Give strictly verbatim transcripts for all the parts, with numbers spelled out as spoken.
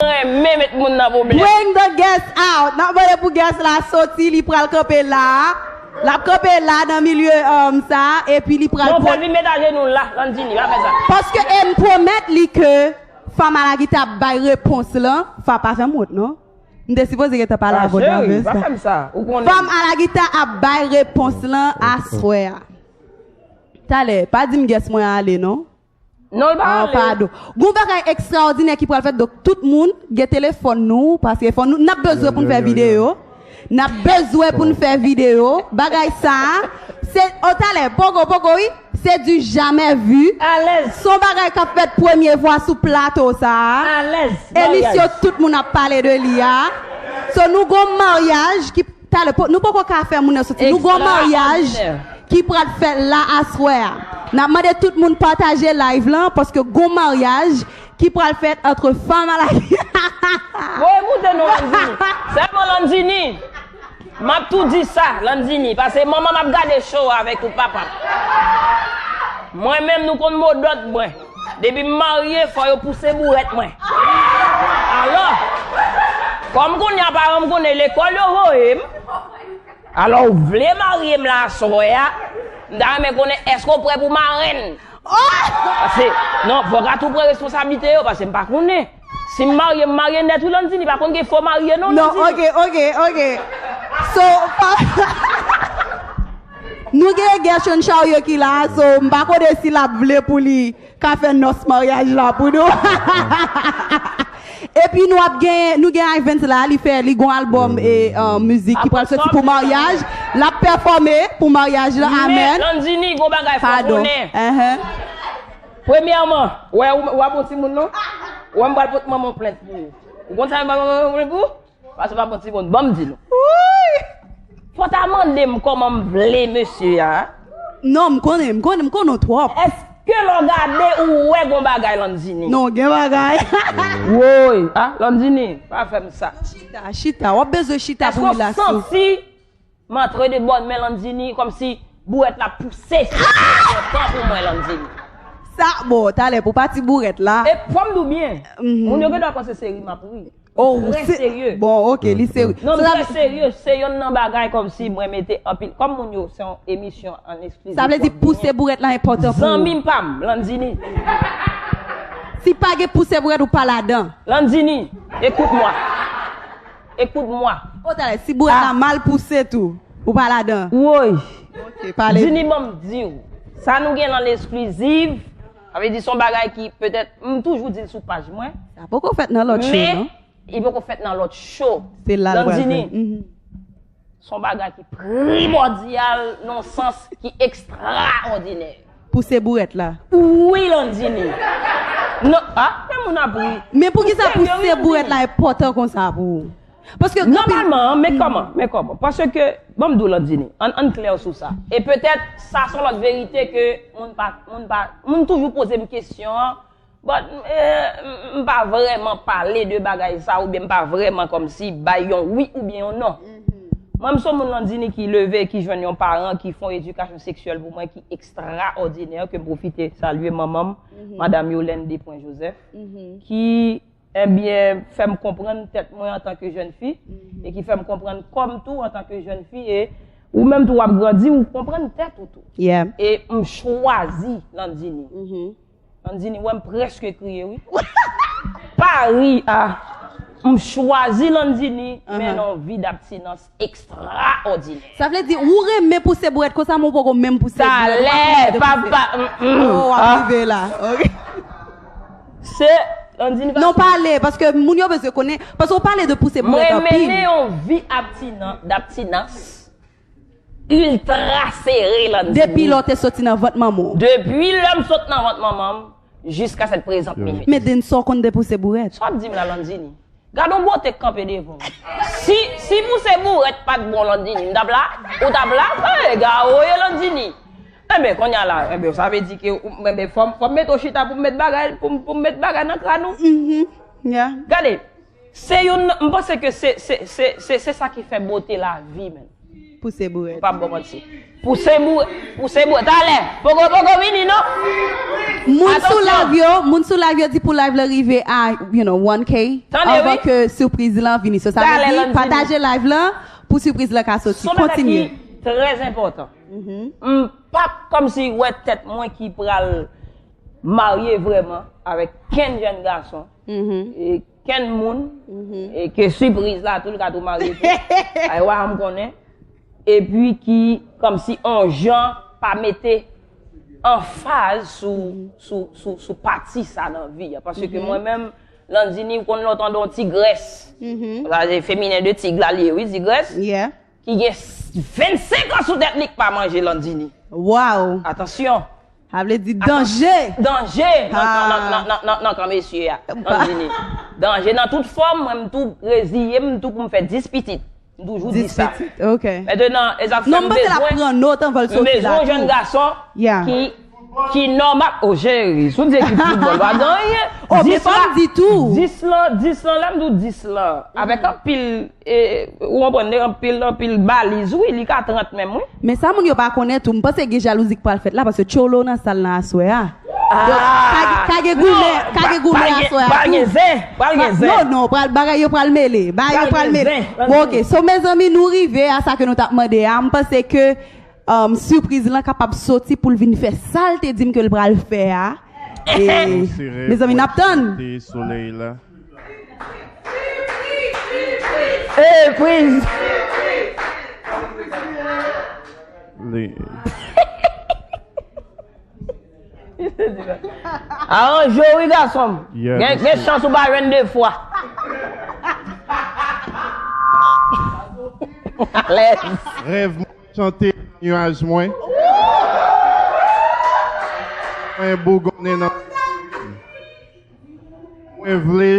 renmen met moun nan pwoblèm. Bring the guest out. N ap mande pou guest la soti, li pral kanpe la. L ap kanpe la nan milye um, sa, epi li pral. Non, fè l vin met ajenou l la, Landini, pa fè sa. Paske e m pwomèt li ke fanm alagita ap bay repons lan, fa pa fè m wont non. M te sipoze gentan pale avè w de sa. Pa fè m sa, ou konnen. Fanm alagita ap bay repons lan aswè a. Talè, pa di m guest mwen ale non. Non, l pa ale. Padon. Gon bagay ekstraòdinè ki pral fèt, donk tout moun gen telefòn nou, paske fò nou, n ap bezwen pou n fè videyo. N ap bezwen pou n fè videyo. Bagay sa, se, o talè, poko, poko, wi, se du jamais vu. Alèz. Se yon bagay k ap fèt premye fwa sou plato sa. Alèz. Emisyon tout moun ap pale de li a. So, nou gon maryaj ki Talè, po- nou poko ka fè moun nan soti. Nou gon maryaj ki pral fèt la aswè a. N ap mande tout moun pataje live lan paske gon maryaj ki pral fèt antre fanm a la. Bon, ekoute non, Landini. Sèlman Landini. M ap tou di sa, Landini, paske manman m ap gade show avèk tout papa. Mwen menm nou konn modòd mwen. Depi m marye, fò yo pouse bourèt mwen. Alò, kòm kounye a paran m konnen lekòl yo voye m, alò ou vle marye m la aswè a, m ta renmen konnen èske w prè pou marenn? Paske, non, fò w ka tou pran responsablite yo, paske m pa konnen. Si m marye, m marye nèt wi Landini, pa konn gen fo marye non. Non, Landini. Ok, ok, ok. So, pa- Nou gen Gershon Chariot ki la, so m pa konnen si l ap vle pou li ka fè nòs maryaj la pou nou. Epi nou ap gen, nou gen Ivens la, li fè, li gon albòm e uh, mizik ki pral soti pou maryaj. L ap pèfòme pou maryaj la, amèn. Men Landini, gon bagay fò konnen. Padon. Premyèman, wè, w ap bon timoun non. Wè m pral pot manman w plent pou ou. Ou konn sa m pral pot manman w plent pou ou? Paske pa bon timoun, ban m di nou. Fò w ta mande m kòman m vle mesye a. Non, m konnen, m konnen, m konnen w twòp. Èske lè w gade ou wè gon bagay Landini? Non, gen bagay. Woy, ah, Landini, pa fè m sa. Chita, chita, w ap bezwen chita pou relax ou. Èske w santi m antre de bòn men Landini kòmsi bourèt la pouse sou mwen, tan pou mwen Landini? Sa, bon, talè pou pati bourèt la. E fò m di w byen, moun yo gendwa panse se ri m ap ri. Oh, trè serye. Bon, ok, li serye. Non, m trè serye. Se yonn nan bagay kòmsi mwen mete anpil. Kòm moun yo, se yon emisyon an eksklizif. Sa vle di pouse bourèt la enpòtan pou ou. Zanmi m pa m, Landini. Si pa gen pouse bourèt, ou pa ladan. Landini, écoute-moi. Écoute-moi. Oh, talè, si bourèt la mal pouse tou, ou pa ladan. Woy. Ok, pale. Dini, ban m di w. Sa nou gen lan lesklizif. Sa vle di se yon bagay ki petèt, m toujou di l sou paj mwen. Sa poko fèt nan lòt show, non? Li poko fèt nan lòt show. Se la l pral fè. Landini, se yon bagay ki primòdyal nan yon sans ki ekstraòdinè. Pouse bourèt la. Wi, Landini. Non, ah, men moun ap ri. Men poukisa pouse bourèt la enpòtan konsa pou ou? Paske nòmalman, men kòman, men kòman? Paske, ban m di w, Landini, ann, ann klè sou sa. E petèt, sa se yon lòt verite ke moun pa, moun pa, moun toujou poze m kesyon an, but, eh, m, m pa vrèman pale de bagay sa, oubyen m pa vrèman kòmsi bay yon wi oubyen yon non. Mwen, m se yon moun, Landini, ki leve, ki jwenn yon paran ki fè yon edikasyon seksyèl pou mwen ki ekstraòdinè, ke m pwofite salye manman m, Madam Yolande Depwen Joseph, ki ebyen, fè m konprann tèt mwen antanke jèn fi, e ki fè m konprann kò m tou antanke jèn fi, e ou menm tou w ap grandi, ou konprann tèt ou tou. E m chwazi Landini. Landini, wè m prèske kriye, wi. Pa ri, a. M chwazi Landini, men nan yon vi dabtinans ekstraòdinè. Sa vle di, ou renmen pouse bourèt konsa, men ou poko menm pouse bourèt, ou pa fè de pouse. Talè, papa, mm, mm. Oh, w ap rive la. Ok. Se, Landini pa. Non, pale, paske moun yo bezwen konnen, paske ou pale de pouse bourèt anpil. Mwen mennen yon vi abstinan, dabtinans iltra sere, Landini. Depi lè w te soti nan vant manman w. Depi lè m sot nan vant manman m, jiska sèt prezan minit. Men Denso konn de pouse bourèt. Sa w ap di m la, Landini? Gad on bote k kanpe devan w. Si, si pouse bourèt pa t bon, Landini, m t ap la? Ou t ap la? Ey, gawo ye, Landini. Enben, kounye a la, enben, sa vle di ke, enben, fò m, fò m mete w chita pou m met bagay, pou m, pou m met bagay nan kràn ou. Gade, se youn, m panse ke se, se, se, se, se sa ki fè bote lavi, menm. Pouse bourèt. Pap bon manti. Pouse bourèt. Pouse bourèt. Talè. Poko, poko vini, non? Moun sou live yo, moun sou live yo di pou live la rive a, you know, one K. Anvan ke sipriz lan vini. So, sa vle di, pataje live la pou sipriz lan ka soti. Kontinye. Trè enpòtan. M pap kòmsi wè tèt mwen ki pral marye vrèman avèk kenn jèn gason, e kenn moun, e ke sipriz la tou l ka tou marye tou. Aywa, m konnen. Epi ki kòmsi on jan pa mete anfaz sou, sou, sou, sou pati sa nan vi a. Paske mwen menm, Landini, ou konn lè w tande yon tigrès. Sa se feminen de tig la li ye, wi, tigrès. Ki gen vennsenk an sou tèt li k pa manje Landini. Wow! Atansyon! Sa vle di danje! Danje nan kan mesye a. Landini. Danje nan tout fòm, mwen m tou reziye m tou pou m fè dis pitit. M toujou di sa. Mentnan, e sa k fè m bezwen, m bezwen yon jèn gason ki, ki nòmal. O cheri, si w di ekip foutbòl, pa gen anyen. Dis lan, dis lan, dis lan, lè m di w dis lan, avèk anpil, ou konprann, anpil, anpil baliz, wi, li ka trant menm, wi. Men sa moun yo pa konnen tou, m panse gen jalouzi k pral fèt la, paske Tcholo nan sal nan aswè a. Ka gen goumen, ka gen goumen aswè a tou. Non, non, bagay yo pral mele. Bagay yo pral mele. Bon, ok, so mezanmi, nou rive a sa ke nou t ap mande a. M panse ke sipriz lan kapab soti pou l vin fè sa l te di m ke l pral fè a. Mezanmi, n ap tann. Sipriz. Aranje w wi gason m. Gen chans ou pa jwenn de fwa. Alèz. Rèv mwen chante nan nyaj mwen. Mwen bougonnen nan. Mwen vle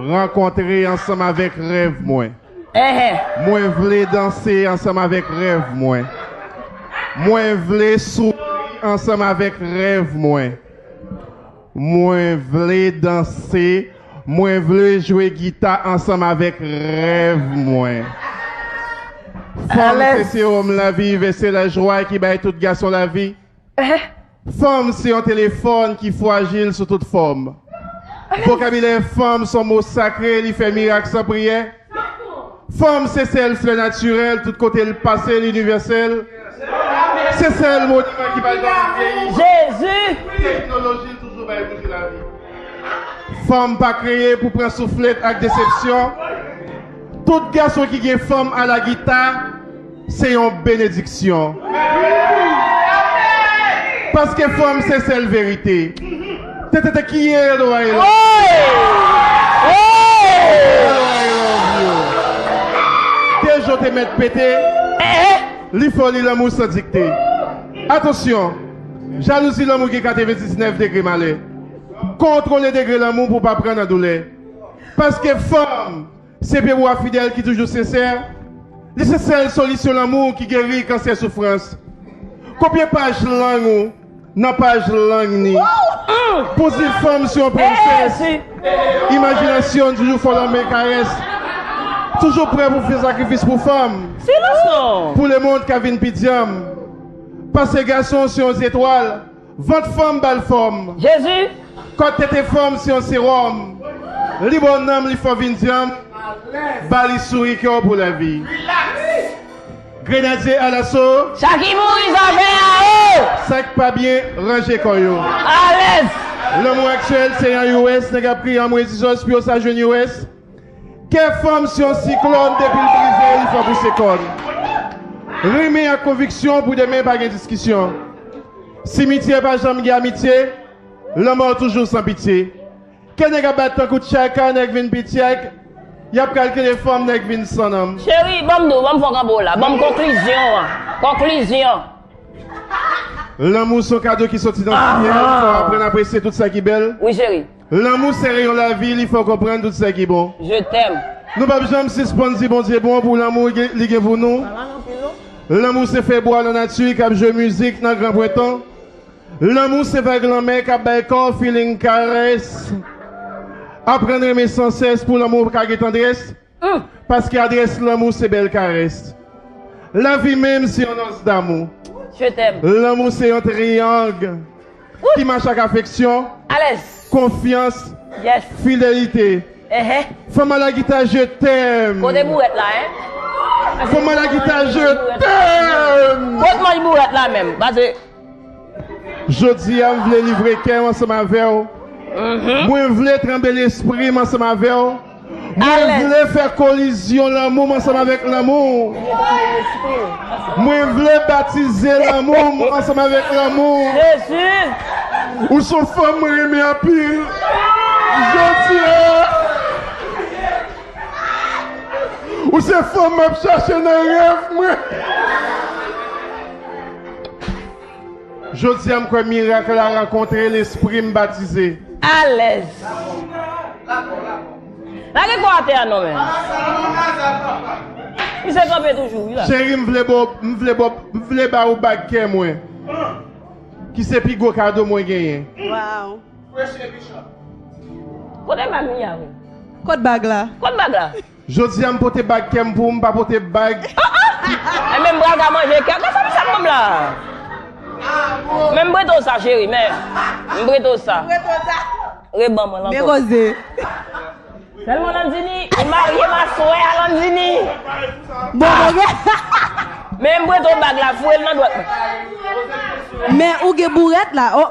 rankontre ansanm avèk rèv mwen. Mwen vle danse ansanm avèk rèv mwen. Mwen vle souri ansanm avèk rèv mwen. Mwen vle danse, mwen vle jwe gita ansanm avèk rèv mwen. Fanm se sewòm lavi, vè se lajwa ki bay tout gason lavi. Fanm se yon telefòn ki frajil sou tout fòm. Vokabilè fanm se yon mo sakre, li fè mirak san priyè. Fanm se sèl flè natirèl, tout kote l pase, l inivèsèl. Se sèl moniman ki pa janm vyeyi. Jezi! Teknoloji l toujou bay bouji lavi. Fanm pa kreye pou pran souflèt ak desepsyon. Tout gason ki gen fanm alagita, se yon benediksyon. Paske fanm se sèl verite. Te te te kiye do a elo. Dejo te mèt pete. Li foli lanmou san dikte. Atansyon, jalouzi lanmou gen katrevendiznèf degre malè. Kontwole degre lanmou pou pa pran nan doulè. Paske fanm se pye bwa fidèl ki toujou sensè. Li se sèl solisyon lanmou ki geri kansè soufrans. Kopye paj lang ou nan paj lang ni. Pou di fanm se yon prensès. Imajinasyon toujou fò lanmen karès. Toujou prè pou fè sakrifis pou fanm. Pou lemonn ka vin pi dyanm. Paske gason se yon zetwal. Vant fanm ba l fòm. Jezi! Kòt tete fanm se yon sewòm. Li ba w nanm, li fè w vin dyanm. Ba li souri kè w pou lavi. Grenadye alaso. Sa ki mouri zafè a o! Sa k pa byen, ranje kò yo. Alèz! Lanmou aktyèl se yon U S, nèg ap kriye anmwe Jizòs pou yo sa jwenn U S. Kè fanm se yon siklòn, depi l brize, li fè pouse kòn. Renmen ak konviksyon pou demen pa gen diskisyon. Simityè pa janm gen amitye, lanmò toujou san pitye. Kè nèg ap bat tankou tchaka, nèg vin pi tchèk, y ap kalkile fanm, nèg vin san nanm. Cheri, ban m di w, ban m fè w kanpe w la, ban m konklizyon an. Konklizyon. Lanmou se yon kado ki soti nan syèl, fò w aprann apresye tout sa ki bèl. Wi, cheri. Lanmou se reyon lavi, li fè w konprann tout sa ki bon. Je t'aime. Nou p ap janm sispann di Bondye bon pou lanmou li gen pou nou. Lanmou se fèy bwa lanati k ap jwe mizik nan gran prentan. Lanmou se vag lanmè k ap bay kò w feeling karès. Aprann renmen san sès pou lanmou ka gen tandrès. Paske adrès lanmou se bèl karès. La vie même, c'est une danse d'amour. Je t'aime. Lanmou se yon triyang ki mache ak afeksyon, Alèz. Konfyans, Yes. Fidelite. Ehe. Fanm a la gita, je t'aime. Kote bourèt la, en? Fanm a la gita, je t'aime. Kot manch bourèt la menm? Pase Jodi a, m vle livre kè m ansanm avè w. Mwen vle tranbe lespri m ansanm avè w. Mwen vle fè kolizyon lanmou m ansanm avèk lanmou. Mwen vle batize lanmou m ansanm avèk lanmou. Jezi. Ou se yon fanm mwen renmen anpil. Jodi a, ou se fanm m ap chache nan rèv mwen. Jodi a, m kwè mirak la rankontre lespri m batize. Alèz. Lage kò atè a non men. Misye kanpe toujou wi la. Cheri, m vle bo, m vle bo, m vle ba ou bag kè mwen. Ki se pi gwo kado mwen genyen. Wow. Kote bag li a wi? Kot bag la? Kot bag la? Jodi a m pote bag kè m pou ou, m pa pote bag. Enben m pral ka manje kè. Gade sa misye ap ban m la. Men m prete w sa cheri, men m prete w sa. Reban mwen l ankò. Koze. Sèlman Landini, ou marye m aswè a Landini. Bon, bon, Men m prete w bag la, foure l nan dwèt mwen. Men ou gen bourèt la. Oh.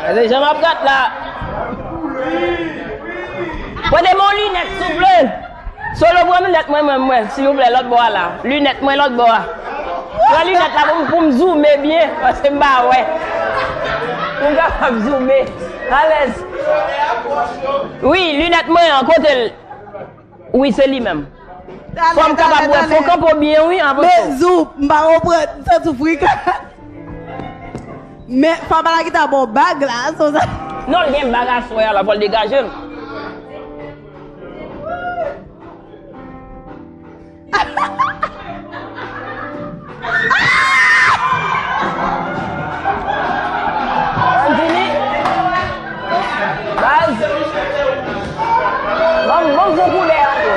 Gade jan m ap gad la. Prete m yon linèt souple. Solo pran linèt mwen mwen mwen silvouplè lòt bò a la. Linèt mwen lòt bò a. Pran linèt la pou m pou m zoume byen paske m pa wè. Pou m kapab zoume. Alèz. Wi, linèt mwen an kote l? Wi, se li menm. Fò m kapab wè, fò w kanpe w byen wi, apre tou. Men Zou, m pa konprann, m santi w frikan. Men, fò m pa la ki ta ba w bag la, so sa. Non, l gen bag aswè a la, fò l degaje l. Anjini, baz, ban m, ban m fon koulè ankò.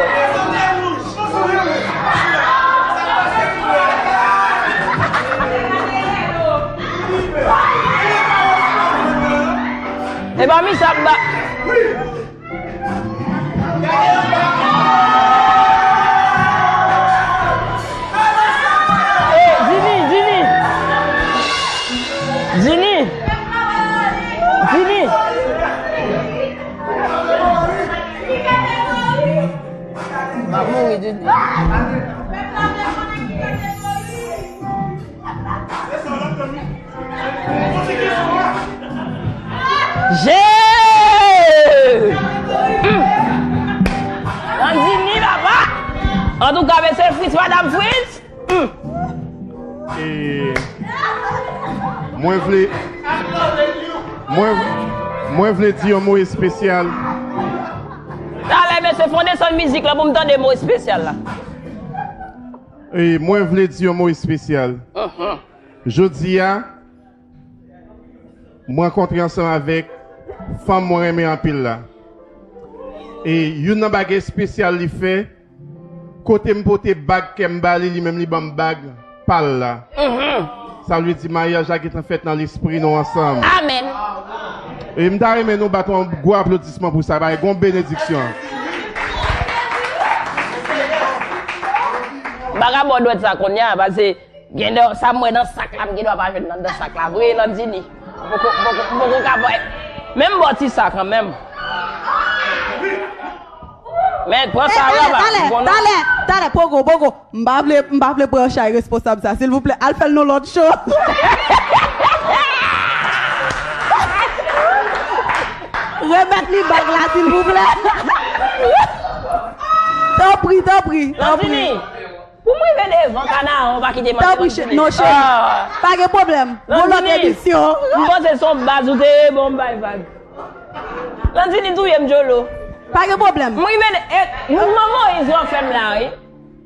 E pa mi sa ba. Hey, Dini, Dini. Dini. Dini. M ap mouri, Dini. Je! Landini papa! Antouka, mesye Fritz, madam Fritz! E mwen vle mwen, mwen vle di yon mo espesyal. Talè, mesye, fè w desann mizik la pou m tande mo espesyal la. E mwen vle di yon mo espesyal. Jodi a, m rankontre ansanm avèk fanm mwen renmen anpil la. E youn nan bagay espesyal li fè, kote m pote bag kè m ba li, li menm li ban m bag pa l la. Sa vle di maryaj la gentan fèt nan lespri nou ansanm. Amèn. E m ta renmen nou bat yon gwo aplodisman pou sa, bay gon benediksyon. M pa ka ba w dwèt sa kounye a, paske gen de sa m wè nan sak la, m gen dwa pa jwenn nan anndan sak la vre, Landini. M poko, m poko, m poko ka ba w. Men m ba w ti sa kanmenm. Men pran sa yo la. Talè, talè, talè, poko, poko. M pa vle, m pa vle pran chay responsab sa. Silvouplè, al fè l nan lòt show. Remèt li bag la, silvouplè. Tanpri, tanpri, tanpri. Pou m rive devan Kanaran, ou pa kite m antre Landini. Tanpri, non, cheri. Pa gen pwoblèm. Gon lòt emisyon. M panse se yon baz ou te ye, bon, m bay vag. Landini touye m, Djolo. Pa gen pwoblèm. M rive, e, mouvman Moyiz w ap fè m la, wi.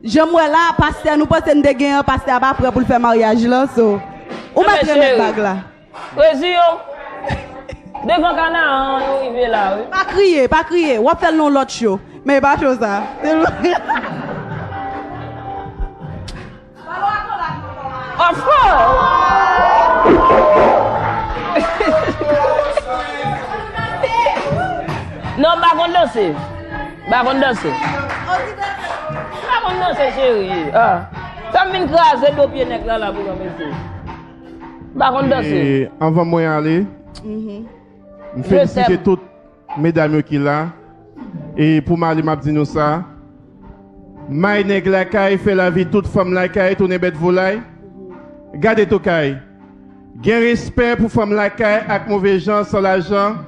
Jan m wè la, pastè nou panse n te gen an, pastè a pa prè pou l fè maryaj lan, so. Ou mèt remèt bag la. Reziyon. Devan Kanaran, nou rive la, wi. Pa kriye, pa kriye. W ap fè l nan yon lòt show. Men e pa show sa. Of course! Non, m pa konn danse. M pa konn danse. M pa konn danse, cheri. Ah. Sa m vin kraze do pye nèg la la pou mwen, mesye. M pa konn danse. E, anvan mwen ale, m felisite tout medam yo ki la. E pou m ale, m ap di nou sa. May nèg lakay, fè lavi tout fanm lakay tounen bèt volay. Gade tokay. Gen respè pou fanm lakay ak move jan san lajan,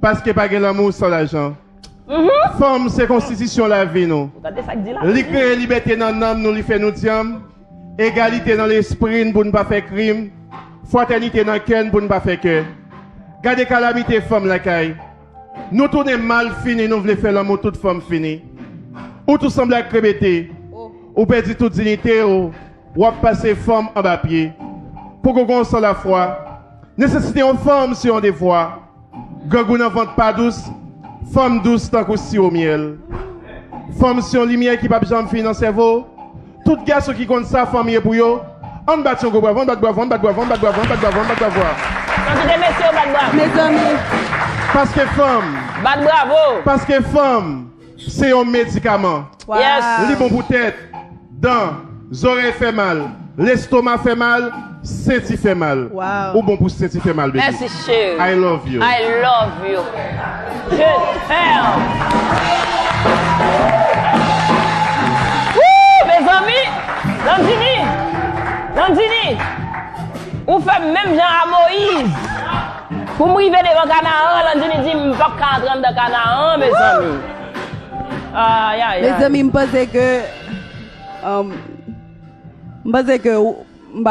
paske pa gen lanmou san lajan. Fanm se konstitisyon lavi nou. Li kreye libète nan nanm nou, li fè nou dyanm. Egalite nan lespri n pou n pa fè krim. Fratènite nan kè n pou n pa fè kè. Gade kalamite fanm lakay. Nou tounen mal fini, nou vle fè lanmou tout fanm fini. Ou tou sanble ak krebete. Ou pèdi tout diyite w, w ap pase fanm anba pye. Pou gongon san lafwa, nesesite yon fanm se yon devwa. Grangou nan vant pa dous, fanm dous tankou siwo myèl. Fanm se yon limyè ki p ap janm fini nan sèvo w. Tout gason ki konn sa fanm ye pou yo, ann bat yon gwo bravo, ann bat bravo, ann bat bravo, ann bat bravo, ann bat bravo, ann bat bravo. Kantite mesye yo bat bravo. Mezanmi. Paske fanm. Bat bravo. Paske fanm, se yon medikaman. Yes. Li bon pou tèt, dan, zòrèy fè mal, lestoma fè mal, senti fè mal. Ou bon pou senti fè mal, baby. Mèsi, cheri. I love you. I love you. Je t'aime. Woo, mezanmi! Landini! Landini! Ou fè m menm jan a Moyiz. Pou m rive devan Kanaran, Landini di m p ap ka antre anndan Kanaran, mezanmi. Ay, ay, ay. Mezanmi, m panse ke, um, m panse ke ou,